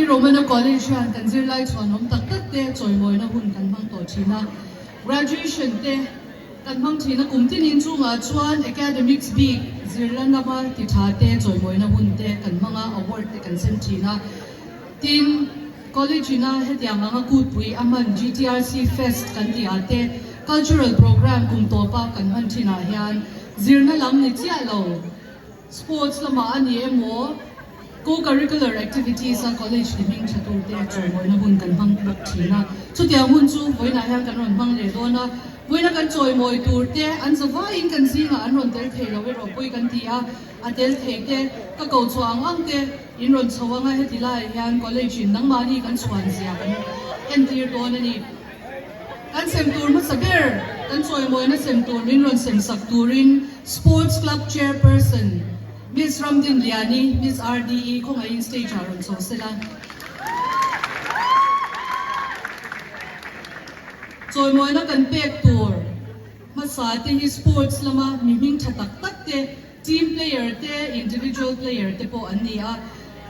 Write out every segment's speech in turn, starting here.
Romana College hian kan zirlai chhuanawm tak tak te chawimawina hun kan hmang tawh thin a. Graduation te kan hmang thin a, kum tinin chungah chuan academics bik zirla lama ti tha te chawimawina hun te kan hmang a, award te kan sem thin a. Tin, College ina hetiang anga kutpui a hman GTRC Fest kan tih ah te cultural programme kum tawpa kan hman thin ah hian zirna lam ni chiah lo, Sports lamah a ni emaw, co-curricular activities a college ni hming tha tur te chawimawina hun kan hmang bawk thin a. Chutiang hun chu vawiinah hian kan rawn hmang leh dawn a, vawiina kan chawimawi tur te an zavaiin kan zingah an rawn tel thei lo erawh pawi kan ti a, a tel thei te ka ko chhuah ang ang te in rawn chho anga heti laiah hian college in nangmahni kan chhuan zia kan entir dawn a ni. Kan sem tur hmasa ber, kan chawimawina sem tur min rawn sem sak turin Sports Club Chairperson Miss Ramdin Liani, Miss RDE khawngaihin stage ah rawn chho sela. Chawimawina kan pek tur hmasa te hi sports lama mi hming tha tak tak te, Team player te, individual player te pawh an ni a.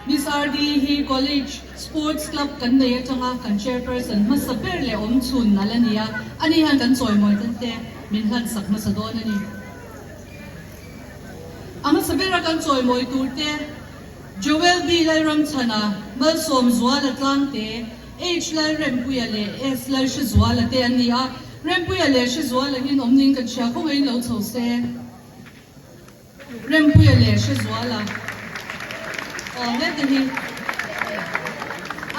Miss RD hi College Sports Club kan nei atanga kan chairperson hmasa ber leh awm chhun a la ni a, ani hian kan chawimawi tan te min hlan sak hmasa dawn a ni. A hmasa bera kan chawimawi tur te, Joel B Lalramchhana, Malsawm Zuala Tlangte, H Lalrempuia leh S Lalhrizuala te an ni a. Rempuia leh Hrizuala hi an awm niin kan hria, khawngaihin lo chho se. Rempuia leh Hrezuala aw hete hi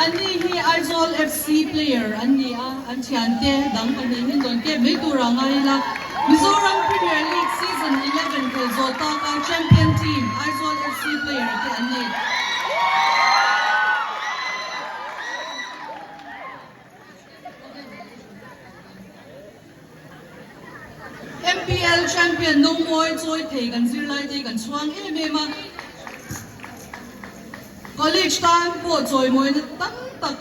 anni hi Aizawl FC player an ni a, an thiante dang pahnihin dawn kep mai tur ah ngai ila. Mizoram Premier League season 11 khelh zawh taka champion team Aizawl FC player te an ni. MPL champion Nomawi chawi thei kan zirlai te kan chhuang em em a, college tan pawh chawimawina tam tak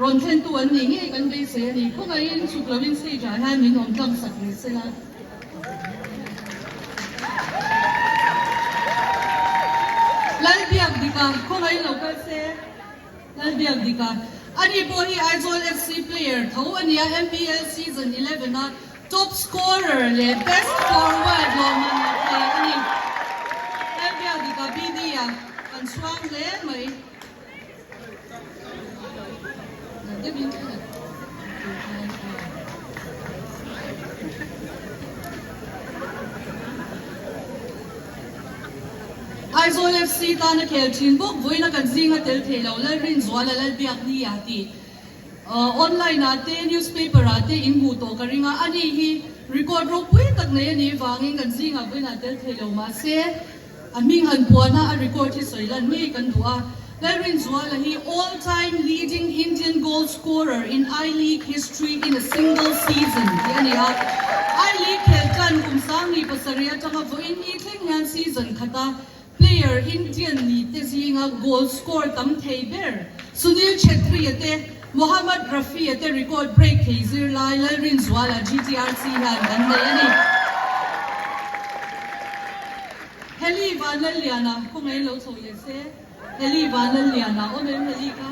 rawn thlentu an nih ngei kan beisei a ni. Khawngaihin chhuk lovin stage ah hian min awm tlang sak rih sela. Lalbiak dika khawngaihin lo kal se. Lalbiak dik a, ani pawh hi Aizawl FC player tho a nia, MPL season 11 a top scorer leh best forward lawmman la thei a ni. Lalbiak dik a, BD a kan chhuang hle mai. Aizawl FC tana khel thin bawk vawiina kan zinga tel thei lo Lalrinzuala Lalbiaknia tih online ah te newspaper ah te in hmuh tawh ka ring a, ani hi record ropui tak nei a nih vangin kan zingah vawiinah tel thei lo mahse a hming han puan a, a record hi sawi lan ngei kan duh a. Lalrinzuala hi all time leading Indian goal scorer in I-League history in a single season tih a ni a. I-League khelh tan kum 27 atanga vawiin ni thleng hian season khata player Indian ni te zinga goal score tam thei ber Sunil Chhetri-a te, Mohammad Rafi-a te record break thei zirlai Lalrinzuala GTRC hian kan nei a ni. Heli Vanlalliana khawngaih lo chho leh se. Heli Vanlalliana awm em Heli kha?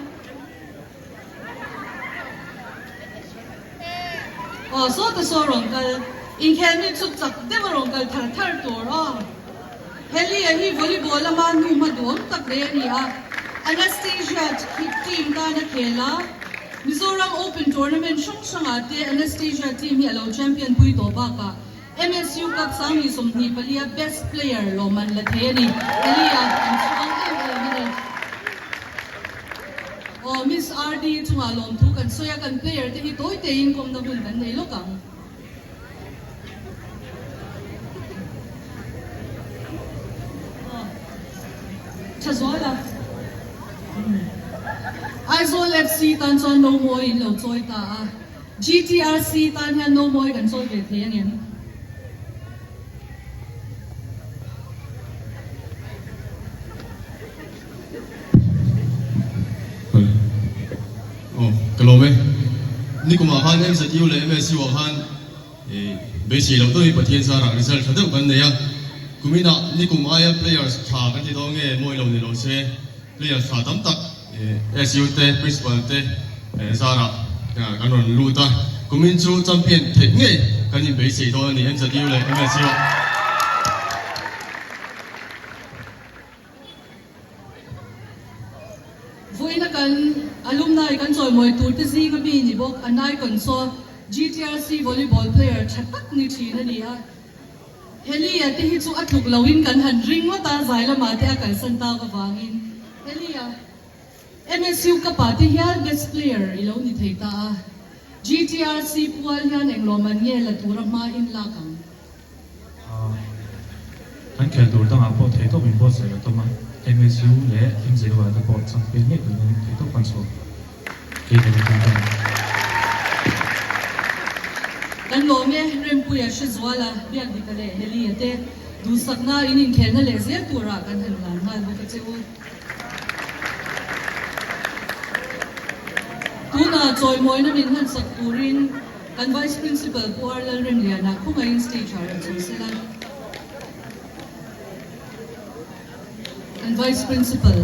Aw sawta saw rawn kal inkhel mi chu chak deuh a rawn kal thar thar tur aw. Heli a hi volleyball lama nu hma duhawm tak rei a ni a, Anastasia team tan a khel a, Mizoram Open tournament hrang hrangah te Anastasia team hi a lo champion pui tawh bakah MSU Cup 2024 a Best Player lawmman la thei a ni. Elia an chhuang em em a ni. Aw Miss RD chungah lawmthu kan sawi a, kan player te hi tawi teiin kawmna hun kan nei lawk ang. Aw tha zual a. Aizawl FC tan chuan no mawi in lo chawi ta a. GTRC tan hian no mawi kan chawi ve thei angem? Aw, ka lawm e. Nikumah khan MZU leh MSU ah khan beisei loh deuhin Pathian zarah result tha deuh kan nei a. Kuminah nikum aia players tha kan ti dawn nge mawi lo ni lo se players tha tam tak. SU te Principal te zarah kan rawn lut a, kumin chu champion theih ngei kan inbeisei dawn a ni MZU leh MSU ah. Vawiina kan alumni kan chawimawi tur te zinga mi ni bawk an icon saw GTRC volleyball player tha tak ni thin a ni a. Helia te hi chu a tluk loin kan han ring ngawt a, zai lamah te a kalsan tak avangin Helia MSU Cup ah te hian best player i lo ni thei ta a. GTRC pual hian englawm an nge la tura hma in lak ang? Kan khel tur dangah pawh theihtawp in buatsaih a tum a, MSU leh MZU ah te pawh champion ngei turin theihtawp kan chhuak kei ka tum ta a ni. Kan lawm e, Rempuia Hrezuala, Biakdika leh Heli-a te duhsakna in inkhelna leh zel turah kan han lan nghal bawk a che u. Tunah chawimawina min hmansak turin Kan Vice Principal Pu R Lalremliana khawngaihin stage ah rawn chho sela. Kan Vice Principal.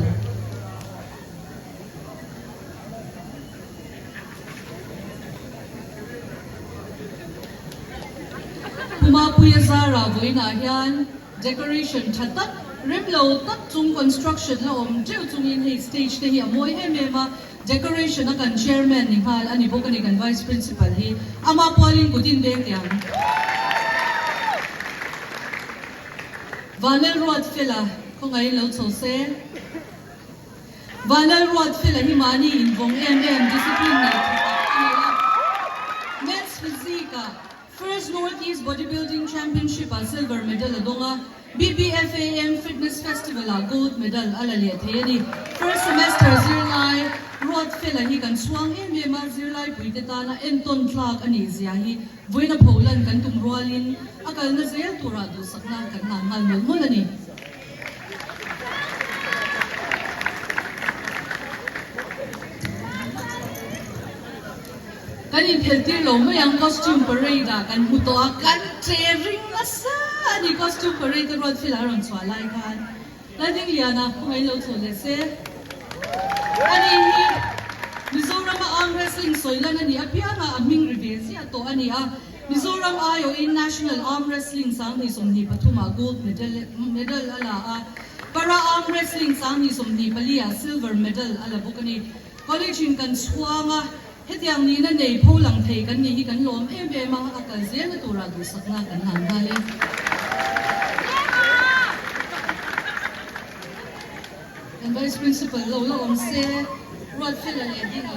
Pu Mapuia Zara vawiinah hian decoration tha tak, rem lo tak chung construction la awm teuh chungin hei stage te hi a mawi em em a. Decoration a kan chairman ni nghal a ni bawk a ni kan vice principal hi ama pualin kut in beng teh ang. Vanlal ruat fela khawngaih lo chho se. Vanlal ruat fela hi mahni in vawng em em discipline nei tha tak a ni a. Men's physique ah First North East Bodybuilding Championship ah silver medal a dawng a, BBFAM Fitness Festival ah gold medal a la leh thei a ni. First semester zirlai Ruatfela hi kan chhuang em em a, zirlai puite tana entawn tlak a nih zia hi vawiina pholan kan tum rualin a kalna zel turah duhsakna kan hlan nghal mawlh mawlh a ni. Kan inkhelhtir lo mai ang costume parade ah kan hmu tawh a, kan che ring nasa a ni costume parade a Ruatfela a rawn chhuah lai khan Lalhmingliana khawngaih lo chho leh se. Ani hi Mizorama arm wrestling sawi lan a nih apianga a hming ri ve ziah tawh a ni a, Mizoram aiawhin National Arm Wrestling 2023 ah gold medal medal a la a, Para Arm Wrestling 2024 ah silver medal a la bawk a ni. College in kan chhuang a, hetiang nihna nei pho lang thei kan nih hi kan lawm em em a, a kal zelna turah duhsakna kan hlan nghal e. Kan Vice Principal lo la awm se, Ruatfela leh Dinga.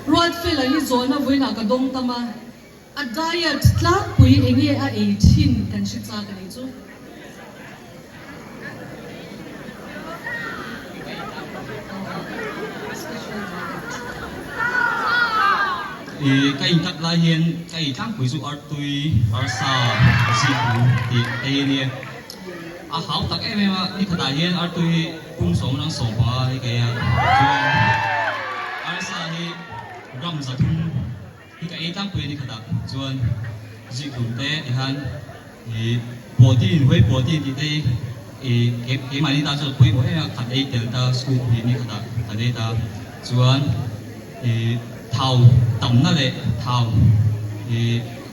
Ruatfela hi zawhna vawiinah ka dawng tam a. A diet tlangpui enge a ei thin kan hre chak a nih chu. I ka intat lai hian ka ei tlangpui chu artui, arsa, zikru tih ei a nia. A hau tak em em a, nikhatah hian artui hi pum sawm rang 15 hi ka ei a, chuan arsa hi gram 300 Hi ka ei tlangpui a ni khatah chuan zikhlum te ti khan i protein whey protein tih te hi i keimahni tan chuan pawimawh em em a khat ei tel ta scoop hi ni khatah kan ei ta chuan i thau tamna leh thau i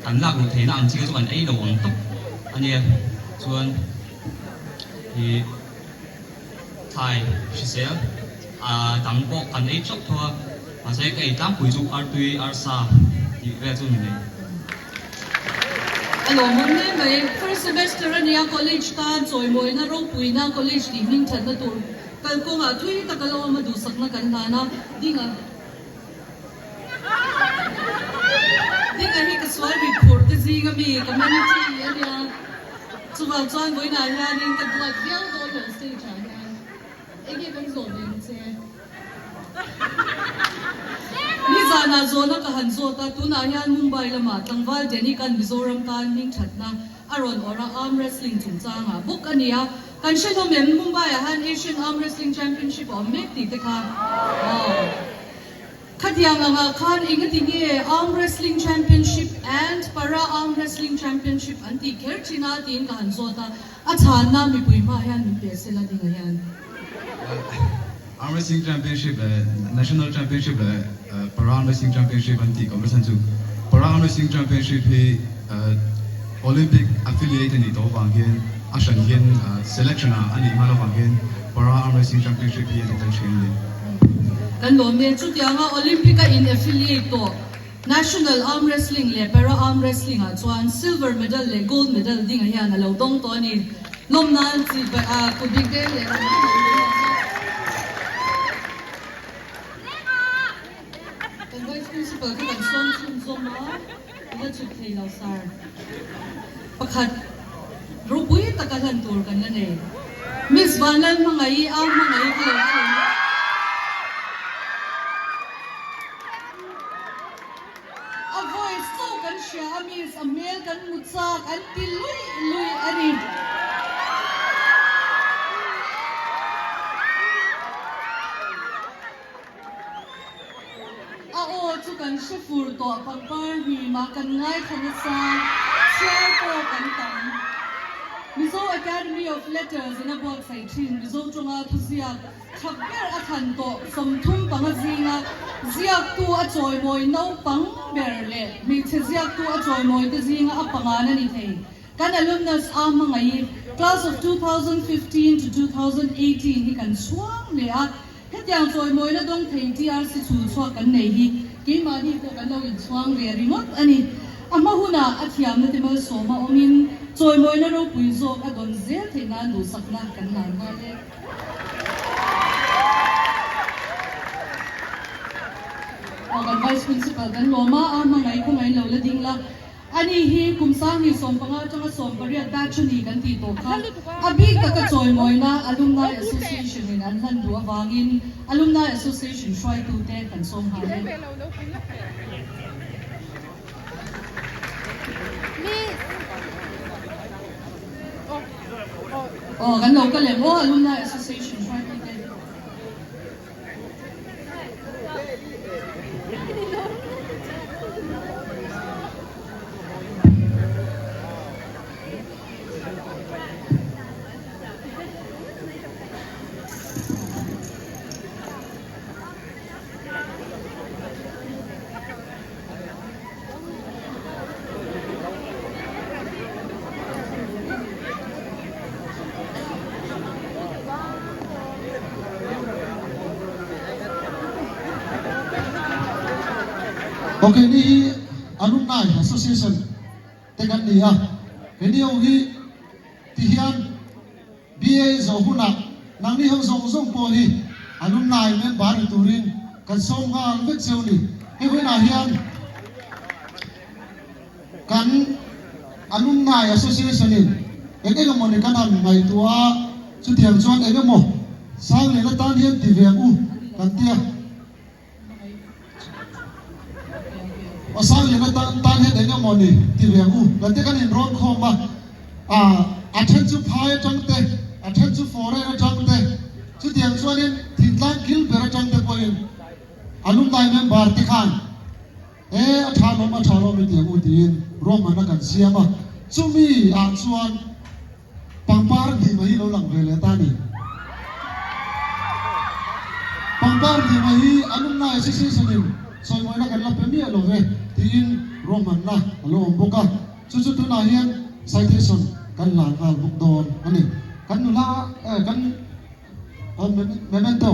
kan lak luh theihna ang chi kha chu kan ei lo ang tawp a nia chuan i Thlai hrisel a dang pawh kan ei chawp tho a, mahse ka ei tlangpui chu artui, arsa tih vel chu ni mai. A lawmawm hle mai. First semester a nia, college tan chawimawina ropuina college tih hming thatna tur kalkawngah thui tak a lo awm a, duhsakna kan hlan a, ding a. Dinga hi ka sual rit phurh te zing ami community a nia, chuvang chuan vawiinah hianin ka duat viau dawn lo stage ah hian enge kan zawh ve ang che. Nizanah zawhna ka han zawt a, tunah hian Mumbai lamah tlangval Denikan Mizoram tan hmingthatna a rawn awrh a, arm wrestling chungchangah bawk a ni a, kan hre hlawm em Mumbai ah hian Asian Arm Wrestling Championship a awm mek tih te kha. Aww. Khatiang angah khan engati nge Arm Wrestling Championship and Para Arm Wrestling Championship an tih kher thin a tiin ka han zawt a, a chhanna mipui hmaah hian min pe sela dingah hian. Arm Wrestling Championship leh National Championship leh Para Arm Wrestling Championship an tih ko nachhan chu Para Arm Wrestling Championship hi Olympic affiliate a nih tawh avang hian a hran hian selection ah a nih nghal avang hian Para Arm Wrestling Championship hi a ti tel thin a ni. Kan lawm e, chutianga Olympic a in affiliate tawh National Arm Wrestling leh Para Arm Wrestling ah chuan silver medal leh gold medal dingah hian a lo dawng tawh a ni. Lawm nan chi kut bik deng leh ram dang lo lawm ang zawk. Kan Vice Principal kha kan sawm chhunzawm a, i la chhuk thei lo sir. Pakhat ropui taka hlan tur kan la nei. Miss Vanlalhmangaih a hmangaih kha lo kal em? A voice chauh kan hria a miss a hmel kan hmu chak an ti luih luih a ni. A aw chu kan hre fur tawh pangpar hnimah kan ngaithla nasa, chhiar pawh kan tam. Mizo Academy of Letters in a buatsaih thin Mizo tawnga thuziak Tha ber a thlan tawh 35 zinga ziaktu a chawimawi naupang ber leh hmeichhe ziaktu a chawimawi te zinga a pangan a ni thei. Kan alumnus a hmangaih Class of 2015 to 2018 hi kan chhuang hle a, hetiang chawimawina dawng thei TRC chhul chhuak kan nei hi keimahni pawh kan lo inchhuang ve ringawt a ni. A hma hunah a thiamna te malsawma awmin chawimawina ropui zawk a dawn zel theih nan duhsakna kan hlan nghal e. Aw kan Vice Principal kan lawm a, a hmangaih khawngaih lo la ding la. Ani hi kum 2015 atanga 18 batch a ni kan tih tawh kha. A bik taka chawimawina Alumni Association in an hlan duh avangin Alumni Association hruaitute kan sawm nghal e. Aw kan lo kal em aw Alumni Association hruaitute. Ok ni hi Alumni Association te kan ni a, heni ho hi ti hian BA zawh hunah nangni ho zawng zawng pawh hi alumni member ni turin kan sawm nghal vek cheu ni. Hei vawiinah hian kan Alumni Association in eng eng emaw ni kan han ngaihtuah a, chutiang chuan eng emaw sang leh atan hian ti ve ang u kan tia. Aw Sangliana tan tan hian eng emaw ni ti ve ang u kan te kan inrawn khawm a, ah a then chu phai atang te, a then chu foreign atang te, chutiang chuanin thingtlang kil ber atang te pawhin alumni member te khan e a tha lawm a tha lawm i ti ang u tiin ruahmanna kan siam a, chumi ah chuan Pangpar hnima hi lo lang ve leh ta ni. Pangpar hnima hi alumni association in sawimawina kan la pe miah lo ve tiin ruahmanna a lo awm bawk a, chu chu tunah hian citation kan la nghal bawk dawn a ni. Kan nula eh kan memento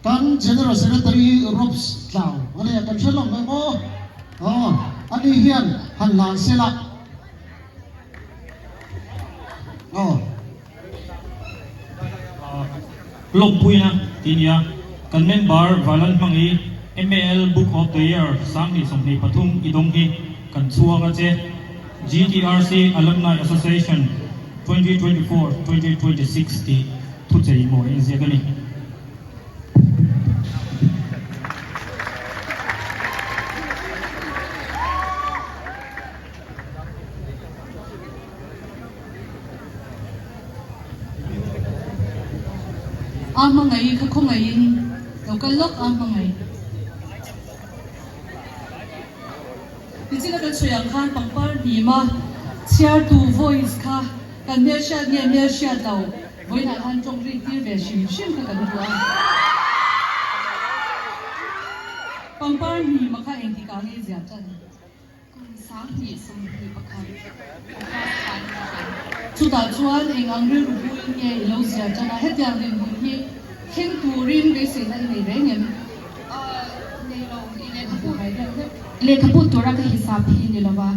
kan General Secretary Robs Tlau a nia kan hre hlawm em aw? Aw ani hian han hlan sela. Lawmpuina tih nia kan member Valan hmang i MAL Book of the Year 2023 i dawng hi kan chhuang a che. GTRC Alumni Association 2024 2026 tih thuchei mawi a inziak a ni. A hmangaih ka khawngaihin lo kal lawk a hmangaih. Tichina kan sawi ang khan pangpar hnima chhiartu voice kha kan hmelhriat nge hmelhriat lo vawiinah khan tawng rik tir ve hrim hrim kha kan duh a. Pangpar hnima kha engtikah nge ziah tan? Kum 2021 August thla ni khan. Chutah chuan eng ang rilru buin nge i lo ziah tan a? Hetiang dinhmun hi thleng turin beiseina i nei reng em? Nei lo, i lehkhabu lehkhabu tura ka hisap hi ni lova,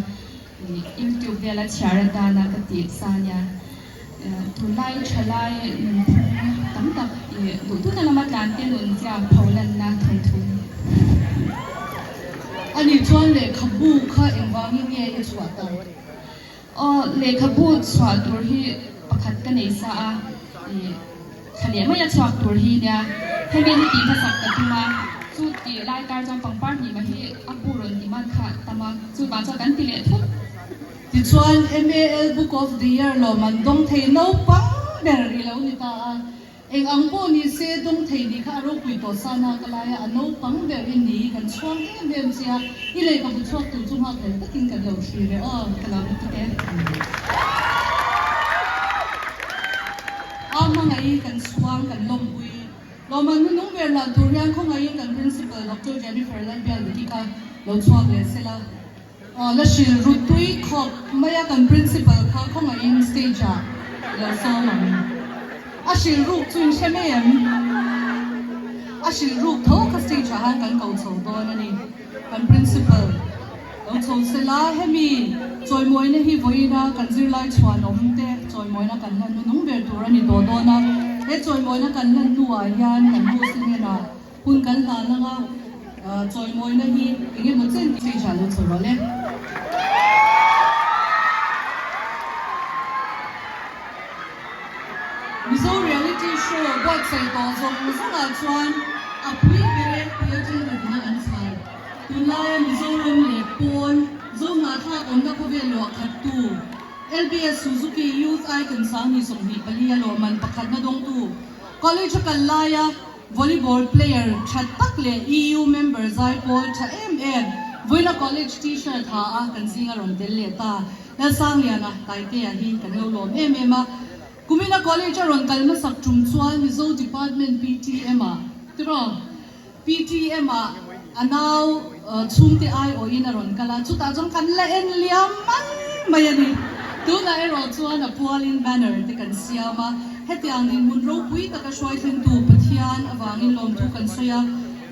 YouTube vela chhiar atana ka tih sa nia. Tunlai thalai nunphung tam tak i duhtuna lama tlante nun zia pholanna thawnthu ni. Ani chuan lehkhabu kha engvangin nge i chhuah ta? Aw, lehkhabu chhuah tur hi pakhat ka nei sa a, i thla leh maia chhuak tur hi nia. Hemi hi tih hmasak ka tum a, chu tih lai kar chuan pangpar hnih mah hi a bu rawn demand kha a tam a, chuvang chuan kan ti leh thut. Tichuan, MAL Book of the Year lawm an dawng thei naupang ber i lo ni ta a. Eng ang pawh ni se, dawng thei ni kha a ropui tawh sa na ka lai a, a naupang ber i ni, kan chhuang em em che a, i lehkhabu chhuak tur chu nghak hlel takin kan lo thlir e aw, ka lo lutuk e. A hmangaih kan chhuang kan lawmpui. Lawmman hnunung ber lan tur hian khawngaihin kan Principal Doctor Jennifer Lalbialbiki kha lo chhuak leh sela. Aw la hrilh ru tui khawp mai a kan principal kha khawngaihin stage ah lo sawm ang. A hrilh ruk chu in hre mai em? A hrilh ruk tho kha stage ah han kan ko chho dawn a ni. Kan principal lo chho sela hemi chawimawina hi vawiina kan zirlai chhuanawm te chawimawina kan hlan hnunung ber tur a ni tawh dawn a. He chawimawina kan hlan hnuah hian kan host te hnenah Hun kan hlan anga chawimawina hi eng emaw chen stage ah lo chho rawh le. Mizo reality show buatsaih tawh zawng zawngah chuan a pui ber e tih atanga dina an chhal. Tunlaia Mizoram leh pawn Zohnahthlak awmna khawvel luah khattu LBS Suzuki Youth Icon 2024 a lawmman pakhatna dawngtu College a kal laia Volleyball player tha tak leh EU member zai pawl tha em em vawiina college t-shirt ha a kan zinga rawn tel leh ta. Lalsangliana, Taitea hi kan lo lawm em em a. Kumina college a rawn kal hmasak tum chuan Mizo department PTM ah tiraw PTM ah a nau chhungte aiawhin a rawn kal a, chutah chuan kan la en liam mai mai a ni. Tunah erawh chuan a pualin banner te kan siam a, hetiang dinhmun ropui taka hruai thlengtu Pathian avangin lawmthu kan sawi a,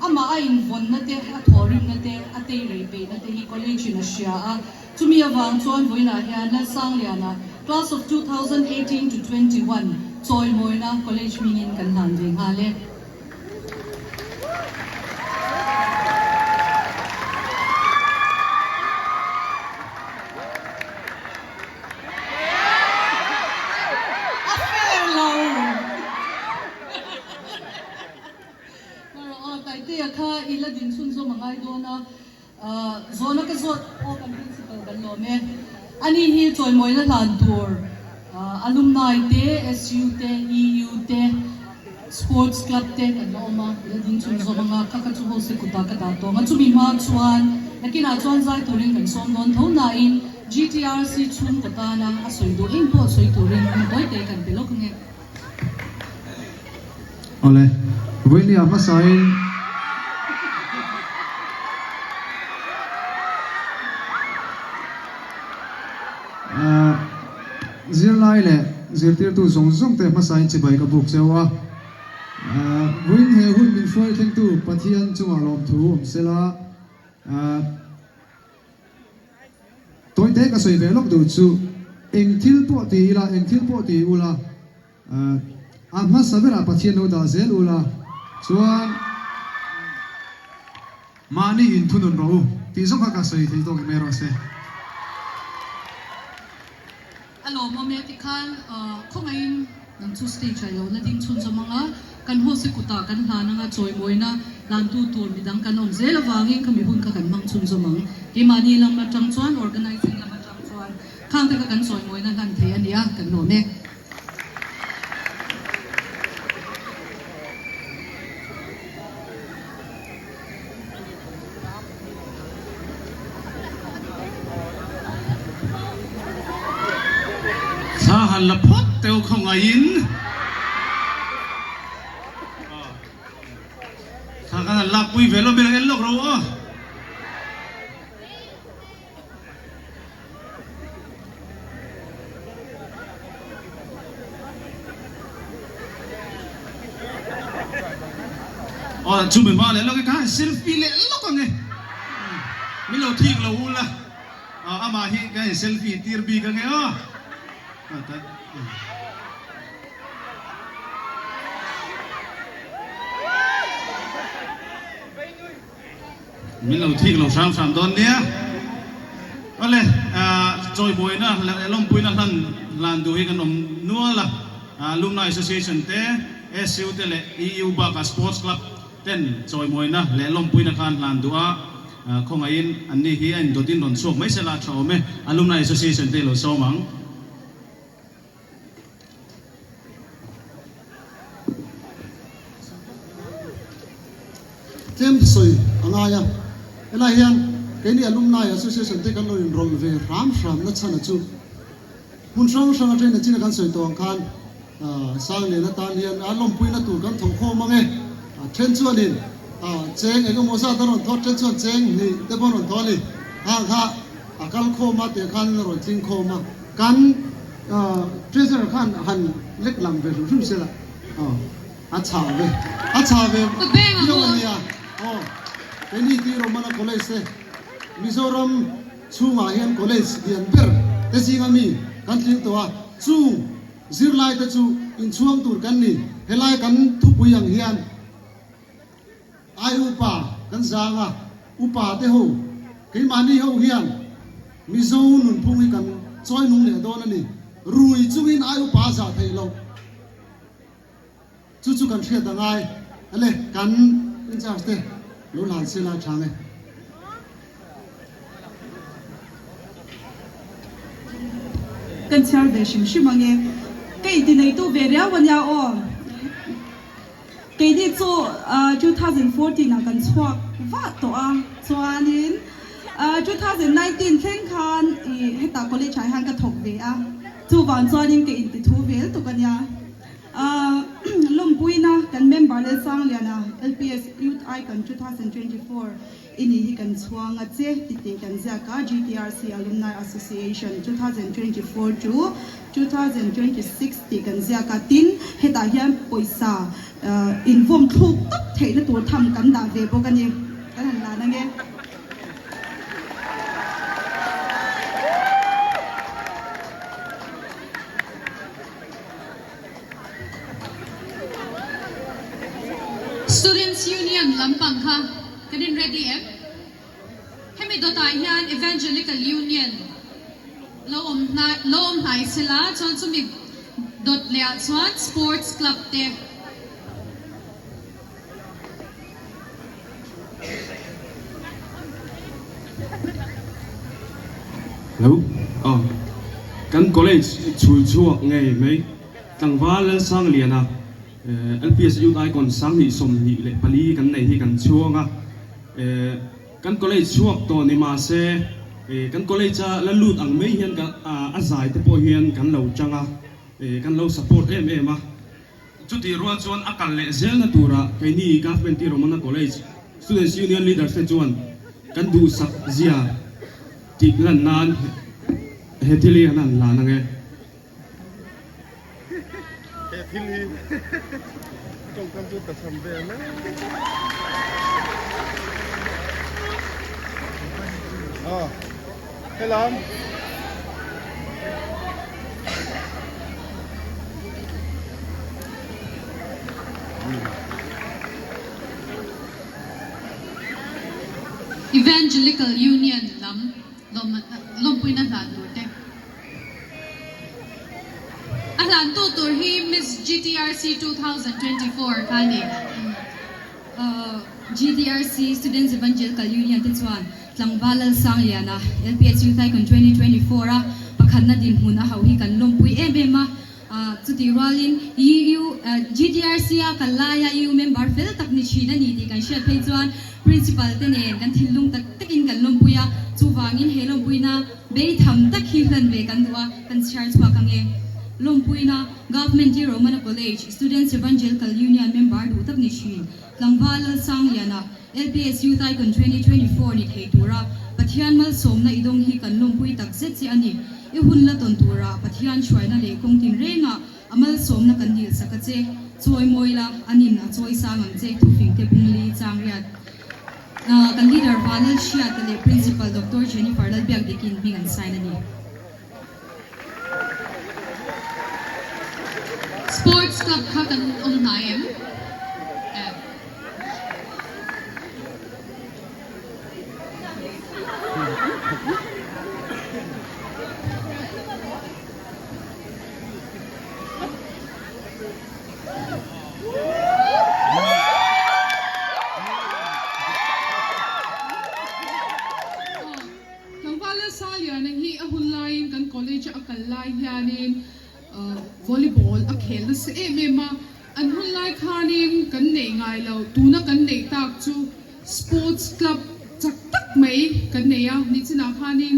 amah a invawnna te, a thawhrimna te, a teirei peihna te hi college in a hria a. Chumi avang chuan vawiinah hian Lalsangliana, Class of 2018 to 21, chawimawina college hmingin kan hlan ve nghal e. A fair lo. Mara aw Taitea kha i la din chhunzawm a ngai dawn a, zawhna ka zawt aw kan principal kan lawm e. Ani hi chawimawina hlan tur alumni te, SU te, EU te, Sports club te kan la awm a, i la ding chhunzawm ang a, kha kha chu ho se kutah ka dah tawng a, chumi hma chuan nakinah chuan zai turin kan sawm dawn tho nain GTRC chhungkaw tana a sawi duh eng pawh sawi turin hmun tawi te kan pe lawk ang e. Awle, vawinia hmasain. Zirlai leh zirtirtu zawng zawng te hmasain chibai ka buk cheu a. Vawiin he hun min hruai thlengtu Pathian chungah lawmthu awm sela. Tawite ka sawi ve lawk duh chu eng thil pawh ti ila, eng thil pawh ti ula, a hmasa berah Pathian lo dah zel ula chuan mahni inthunun rawh u tih zawng kha ka sawi thei tawk em erawh se. A lawmawm e tikhan khawngaihin nang chu stage ah i lo la ding chhunzawm ang a, kan host kutah kan hlan anga chawimawina hlantu tur midang kan awm zel avangin khami hun kha kan hmang chhunzawm ang. Keimahni lam atang chuan organizing lam atang chuan khang te kha kan chawimawina hlan thei a nia kan lawm e. khawngaihin. Thla kan han lakpui ve lawm ila en lawk ro aw. Aw chumi hma leh lawk e ka han selfie leh lawk ang e. Min lo thik lo ula. Amah hi ka in selfie tir bik ang e aw. Min lo thik lo hram hram dawn nia. Awle, chawibuaina leh lawmpuina hlan hlan duh hi kan awm nual a. Alumni Association te, SU te leh EU bakah Sports Club ten chawimuaina leh lawmpuina kha an hlan duh a. Khawngaihin anni hi a indawtin rawn chhuak mai sela tha awm e. Alumni Association te i lo sawm ang. Tlem sawi a ngai a, helai hian keini Alumni Association te kan lo inrawlh ve hram hram na chhan a chu hmun hrang hrang atangin a chin a kan sawi tawh ang khan Sanglian atan hian a lawmpuina tur kan thawh khawm ang e. Then chuanin cheng eng emaw zat a rawn thawt, then chuan cheng hnih te pawh a rawn thawh a ni. Hang kha a kal khawm a tih khan a rawn tling khawm a. Kan Treasurer khan han lek lang ve hrim hrim sela aw a chhah ve a chhah ve viau a nia aw keini ti Romana College te Mizoram chhungah hian college lian ber te zinga mi kan tling tawh a chung zirlai te chu inchhuang tur kan ni helai kan thupui ang hian Ai upa kan zang a, upa te ho, keimahni ho hian Mizo nunphung hi kan chawi nung leh dawn a ni. Rui chungin ai upa a zah theih loh. Chu chu kan hriat a ngai. Ale, kan in charge te lo hlan se lai thang e. Kan chhiar ve hrim hrim ange. Ka inti neitu ve riau a nia aw. Keini chu 2014 ah kan chhuak vah tawh a, chuanin 2019 thleng khan i hetah college ah hian ka thawk ve a, chuvang chuanin ka inti thu vel tuk a nia. Lawmpuina kan member Lalsangliana LPS Youth Icon 2024 I ni hi kan chhuang a che ti tih kan ziak a, GTRC Alumni Association 2024 to 2026 tih kan ziak a, tin hetah hian pawisa invawm thluk tawp theihna tur tham kan dah ve bawk a ni. Kan han lan ange. Students Union lampang kha kan in ready em? Hemi dawtah hian Evangelical Union lo awm hnai lo awm hnai sela chuan chumi dawt leh ah chuan Sports Club te. Hello aw kan college chhul chhuak ngei mai tlangval Lalsangliana LPS Youth Icon 2024 kan nei hi kan chhuang a kan college chhuak tawh ni mahse kan college a la lut ang mai hian a zai te pawh hian kan lo chang a kan lo support em em a. Chutih rual chuan a kal leh zelna turah keini Government T Romana College Students Union Leaders te chuan kan duhsak zia tih lan nan he thil hi an han hlan ang e. He thil hi tawngkam chu ka cham ve mai. Ah, helam. Evangelical Union lam lawmpuina hlan tur te. A hlantu tur hi Miss GTRC 2024 kha a ni. GTRC Students Evangelical Union te chuan Tlangval Lalsangliana, LPS Youth Icon 2024 a pakhatna dinhmun a hauh hi kan lawmpui em em a. Chutih rualin EU GTRC a kal laia EU member fel tak ni thin a ni tih kan hriat phei chuan Principal te nen kan thinlung tak takin kan lawmpui a, chuvangin he lawmpuina beitham tak hi hlan ve kan duh a, kan chhiar chhuak ang e. Lawmpuina, Government T Romana College, Students Evangelical Union member duh tak ni thin, Tlangval Lalsangliana, LPS Youth Icon 2024 ni thei tura Pathian malsawmna i dawng hi kan lawmpui tak zet che a ni. I hun la tawn tura Pathian hruaina leh kawng tinrengah a malsawmna kan dil sak a che. Chawi mawi la, anin a chawi sang ang che, thufing te bungli changriat. Kan leader Vanal Hriata leh Principal Doctor Jennifer Lalbiakdikin hming an sign a ni. Sports club kha kan awm hnai em? Tlangval Lalsaliana hi a hun laiin kan college a kal lai hianin volleyball a khel nasa em em a, an hun lai khanin kan neih ngai lo, tuna kan neih tak chu sports club chak tak mai kan nei a, nichinah khanin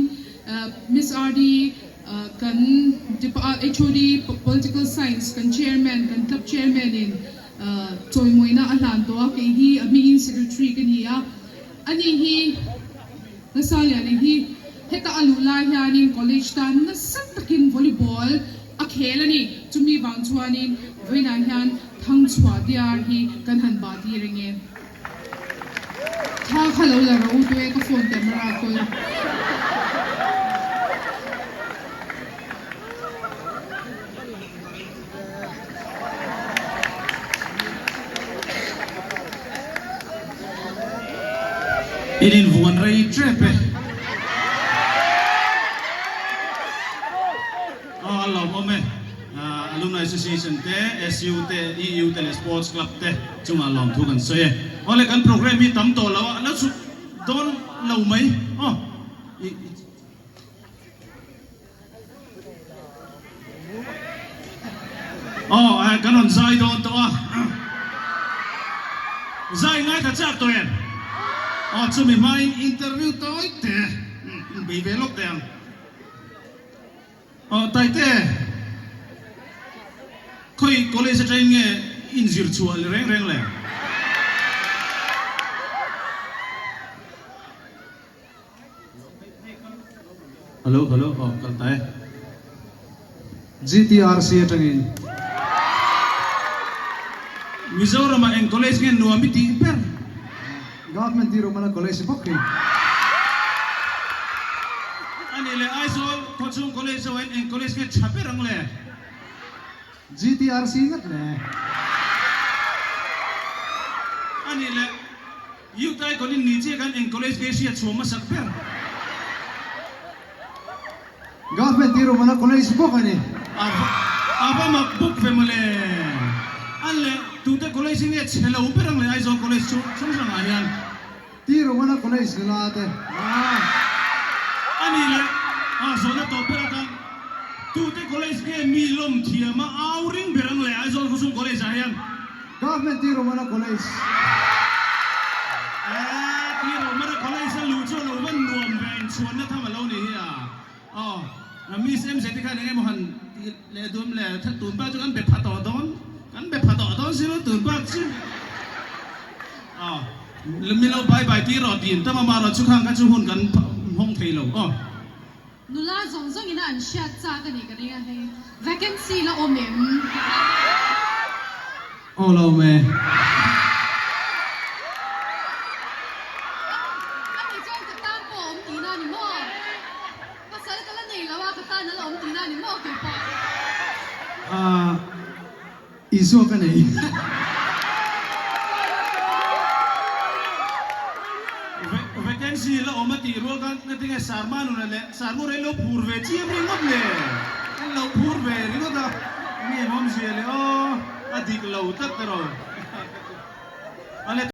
Miss RD kan HOD Political Science kan chairman kan club chairman in chawimawina a hlan tawh a, kei hi a hmingin secretary ka ni a, ani hi. Nasa Liana hi heta a luh lai hianin college tan nasa takin volleyball a khel a ni. Chumi vang chuanin vawiinah hian Thangchhuah diar hi kan han bah tir eng e. Thla kha lo la ro u e ka phone camera kawl. In invuan rei tep e. Aw a lawmawm e. Alumni Association te, SU te, EU te leh Sports Club te chungah lawmthu kan sawi e. Awle kan programme hi tam tawh lo a, lo chhuk dawn lo mai aw. Aw eh kan rawn zai dawn tawh a, zai ngaithla chak tawh em? Aw chumi hmain interview tawi te bei ve lawk teh ang. Aw Taite, khawi college atangin nge inzir chhuah reng reng le? Hello hello aw kal ta e. GTRC atangin. Mizoram ah eng college nge nuam i tih ber? Government hi Romana college bawk hi. Ani le Aizawl khawchhung college ho hian eng college nge tha ber ang le? GTRC ngat le. Ani le Youth Icon in ni chiah khan eng college nge hriat chhuah hmasak ber? Government hi Romana college bawk a ni. A va mak bawk ve mawle. An leh tute college hi nge chhe lo ber ang le Aizawl college chu hrang hrang ah hian. Ti Romana college nula te. A ni leh a zawhna tawp ber atan tute college nge mi lawm thiam a au ring ber ang le Aizawl khawchhung college ah hian. Government Ti Romana College. Eeh Ti Romana College a luh chu a lo van nuam ve inchhuanna tham a lo ni hi a. Aw Miss MZ te khan eng emaw han tih leh dum leh that tun bak chu kan be pha tawh dawn kan be pha tawh dawn si lo tun bak chu. Aw mi lo bye bye ti rawh tih tam amarawh chu khang kha chu hun kan hawng thei lo aw. Nula zawng zawng ina an hriat chak a nih ka ring a hei vacancy la awm em? Aw lo awm e. A nih chuan ka tan pawh a awm tihna a ni maw? Pasal ka la nei lo a, ka tan a la awm tihna a ni maw keipawh? Aaa Isua ka nei. Vacancy la awm a tih rual khan nga tinge Sarma nuna leh Sarmu rei lo phur ve chiam ringawt le? Kan lo phur ve ringawt a, nge awmzia le aw, a dik lo tlat erawh.